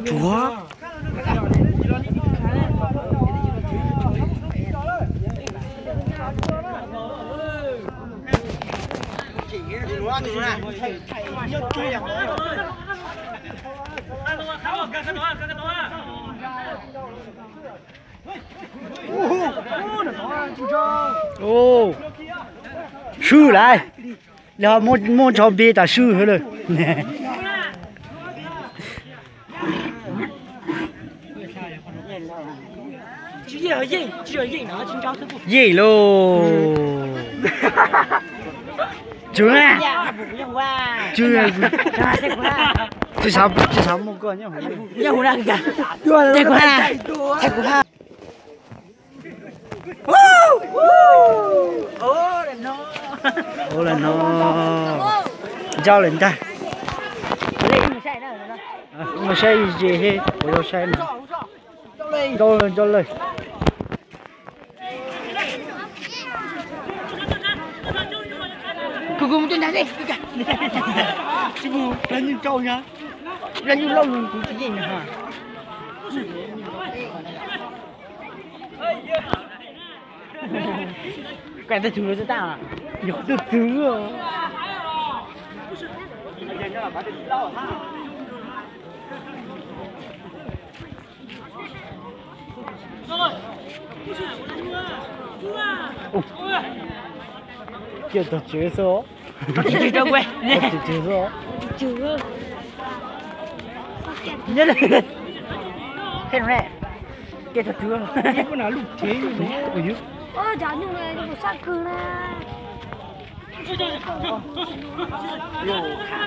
Tsuav. Swb lawm. Yog muaj tsho npi tas swb lawm. Yeej lauj. Tsw na. Tsw, tsis xav, tsis xav muaj koj nyob hauv. Nyob hauv na, kuv ha. Ua li no, ncauj lawm ntag. Mus saib ze he, kuv yuav saib mas. Ncauj lawm, ncauj lawm. Kuv, kuv mus coj ntag ne. Tsis mus, lawv nyuj ncauj na. Lawv nyuj lauj, kuv tsis yeej na. Koj tej tug lawv tau tag. Yog tej tug. Kiag tog tsev xwb. Tsev xwb. Kiag tog tsev.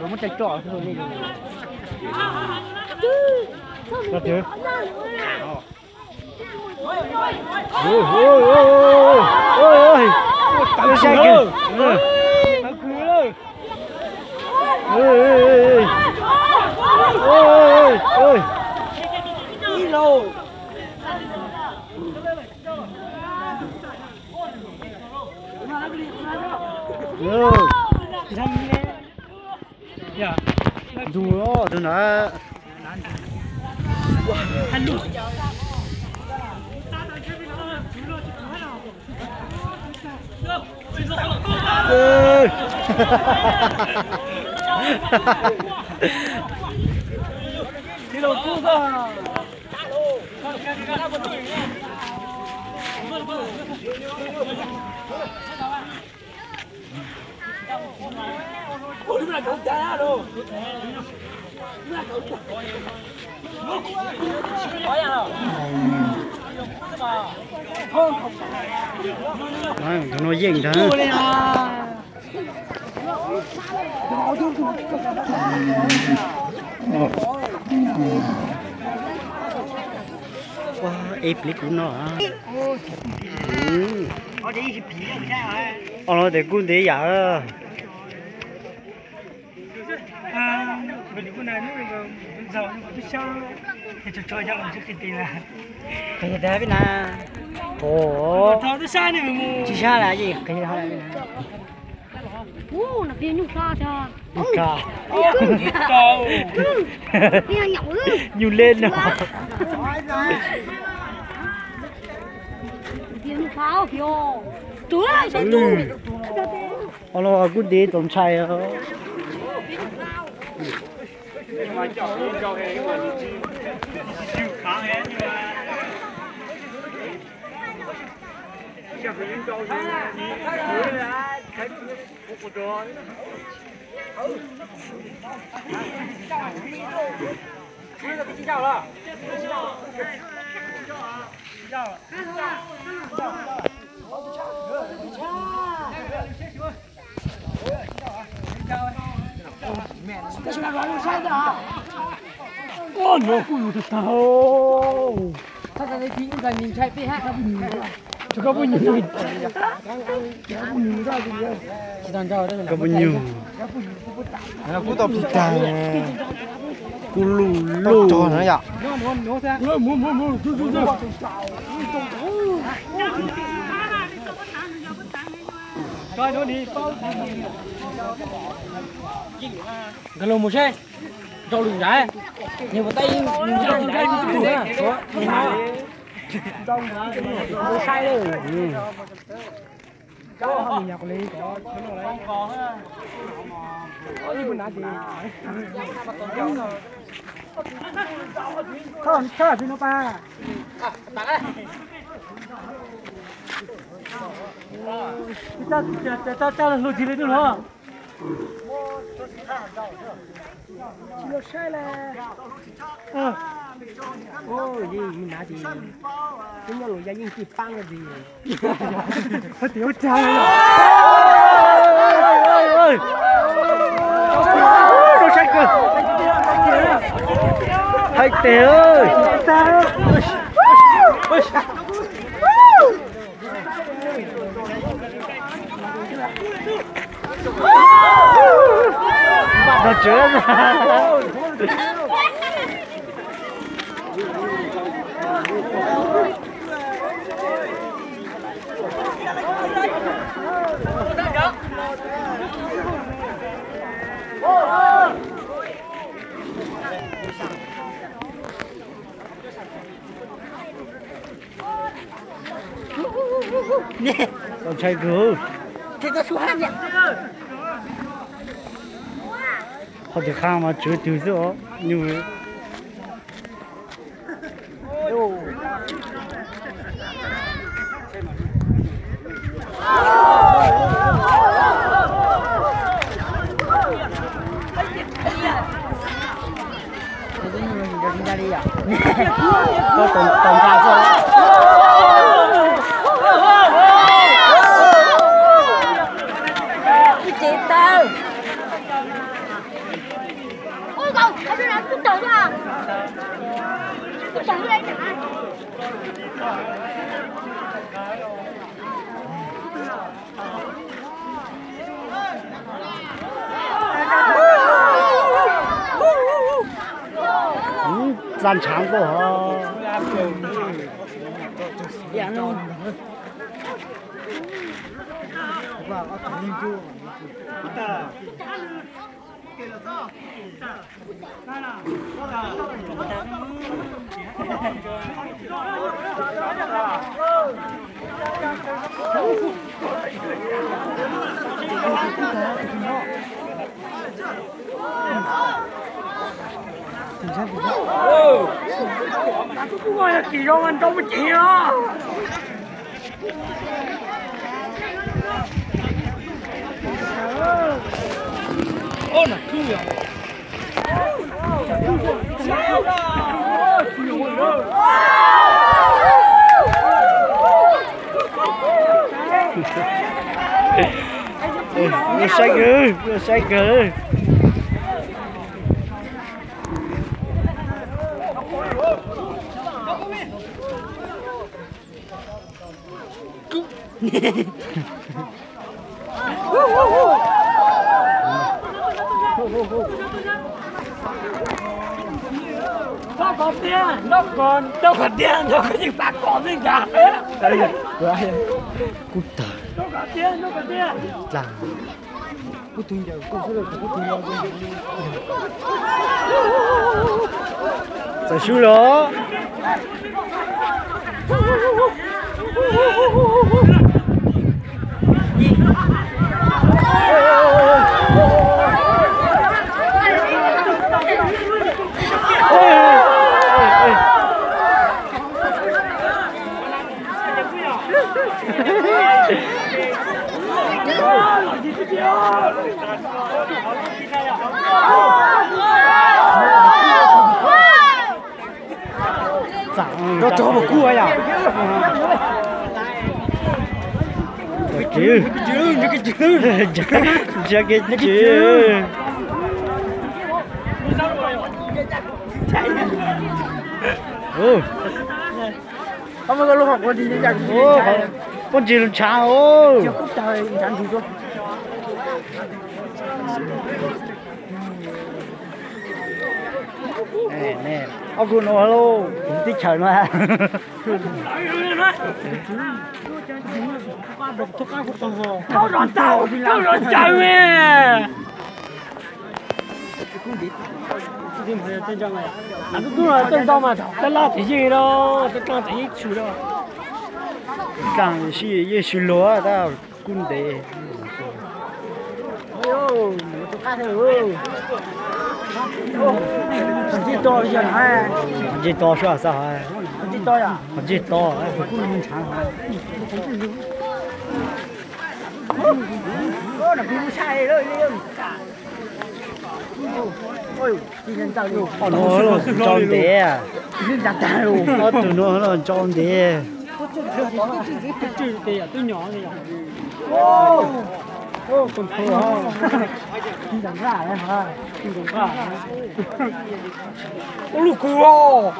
Muab cov tso. Ntug tus na. Cov no yeej ntag. Ua, ib pliag kuv no. Os, no tes kuj ntev yam. Qhia tas peb na. Tsis sab las, qhia tas peb na. Nyuj lej no. Os, no kuj ntev txaus ntshai. Ua, no kuj yus tag tag. Tso koj poj nyuj. Koj poj nyuj. Kuj tau plis tag. Kuj luj luj. Nkag los mus seb. Sau lwm nrad, nws mus teb, nws mus teb nrad, nws mus saib lawm. Tsis los saib le. Yeej nav ces twb nyob los ya yeej tij paab no ces. Hais tias ua cas no saib kawg. Hais tias Txaus ntshai kawg. Qhov twg qha mas tswv twg xwb os. Nyuj. Txaj ntshav npaum hov. Kis zoo nrau mus ceev os. Saib kawg, saib kawg. Rau qhov tias nrog koj yeej pab koj xwb ntag. Kuv tawg. Txawm swb los. Nrog rog mas kub yom. Ntsia kev tsev. Pob ntseg lub ntshav os. Ob kuj no lauj, kuv teb chaws no. Zov tau, zov tau me. Tub tub los txawj ntau mas txawj laj tib yeej los txawj dlaaj tib yeej tshwm los. Dlaaj yeej swb luag tab kuj ntev. Ntsej to sua xav, ntsej to. Ob tug nuav los ntsaum ntev. Ob tug nuav los ntsaum ntev. Ua lug kug os.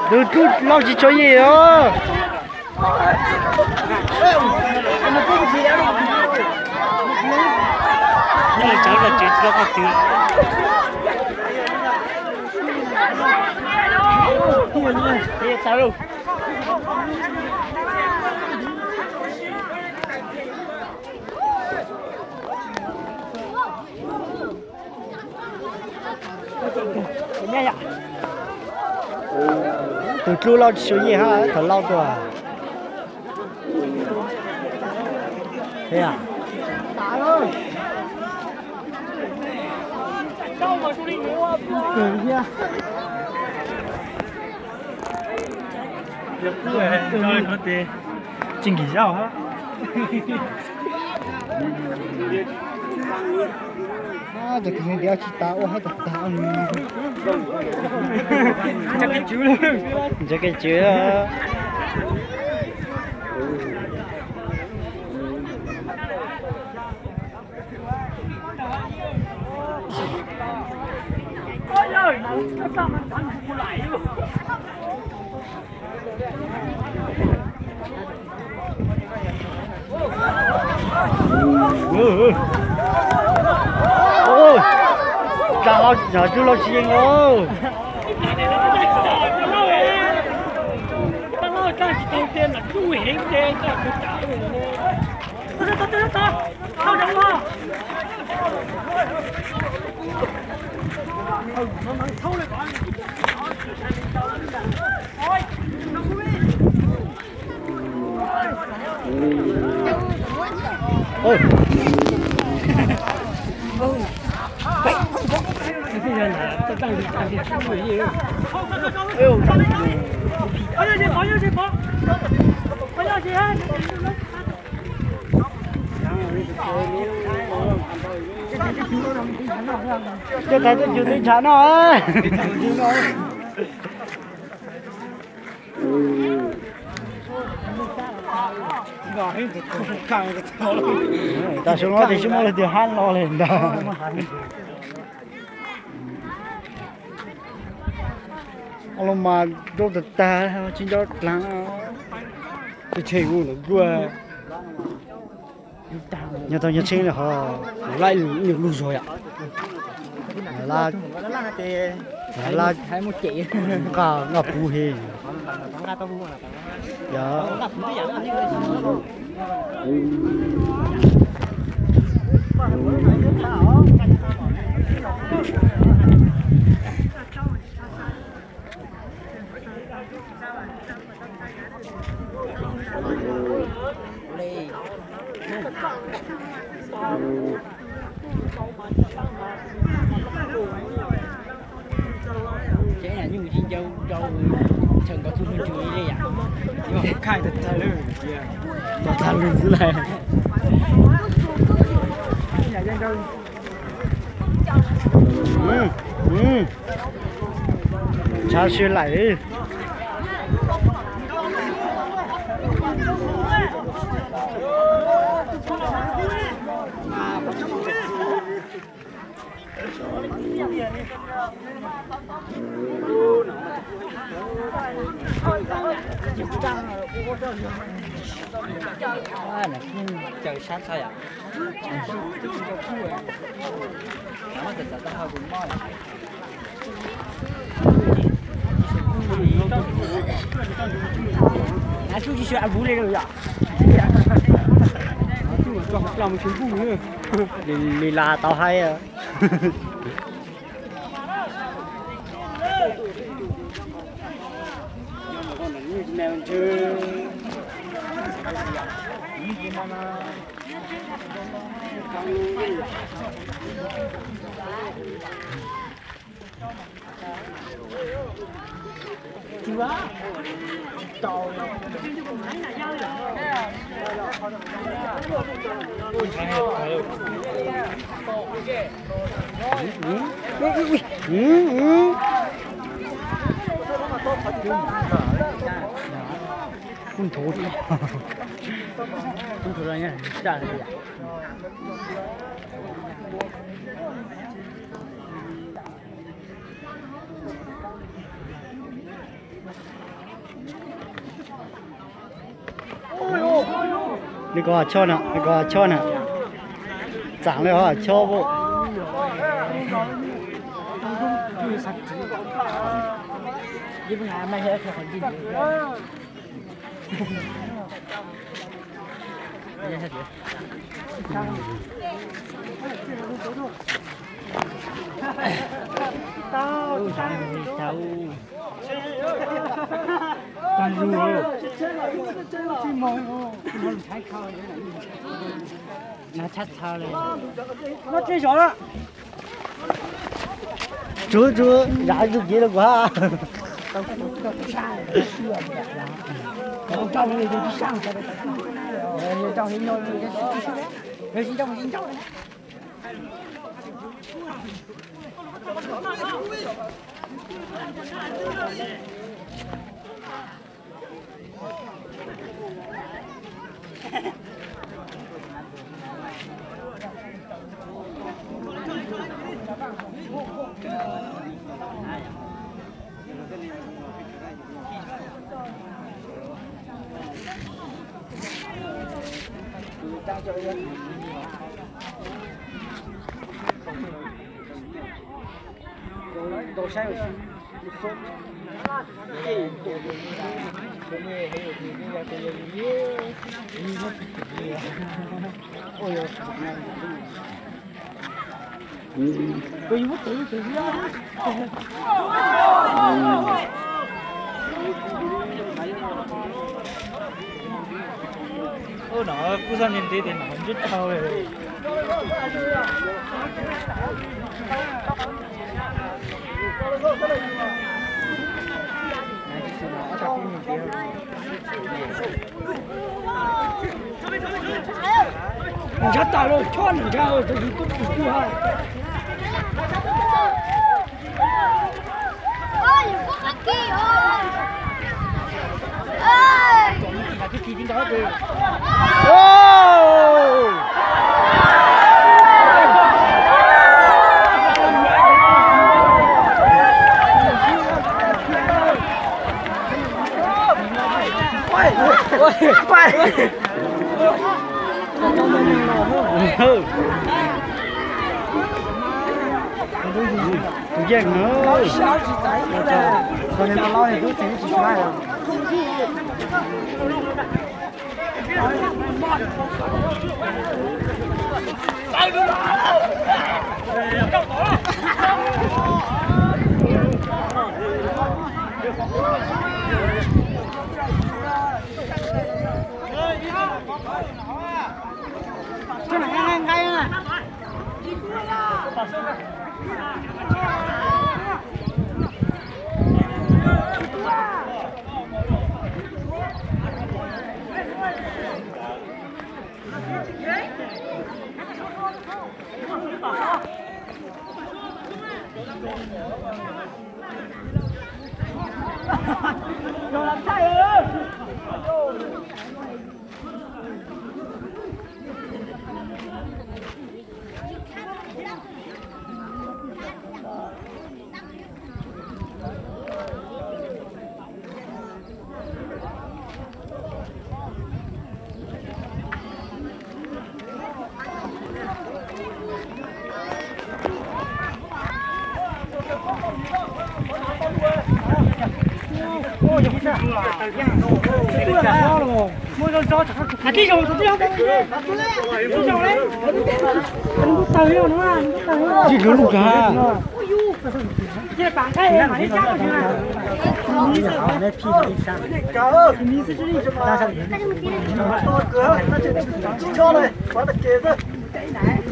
Tus dlub laug tsis tshua yig os. Tus dlub laug tsis tshua yig hab thaum laug tuaj. Tsis nkim zaub hab. Cov kwv tij tsis tas ua hab tag tag. Ntsaws kev tswv. Dlaag los cov dlub laug tsis yeej os. Coj tag coj cuv teb ntshav no. Tam sim no tes tsis muaj leej twg hab los li ntag. Los mas rau tag tag tsis nco dlaag. Tshe ntawm nkuaj. Nyob tau nyob tsheb ho, laj nyuag lug zog yom. Laj, laj nqa nqa puv heev. Yog. Tsev nyuj tsis nco rau, tseem nkawd txuj hu ntsws li yam. Khaij tag tag lawm, tag tag lawm lawm. Ntshav sw laim. Caws sab tshaj yom. Li las tau hais. Kuv nthuav, kuv nthuav los nyab zaj li yom. Nws kov hom choj na, nws kov hom choj na. Txaam le hom choj pum. Tsuav, tsuav, zam tug kev rau kuv ha. Ua no kuj txhob nti nti tes no ntsib dhau li. Ntshai tas los chob ntshai tus yus tub tus kuj ha. Tus yeej na.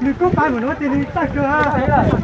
Nws kub pais mus no ces nws tawg kawg.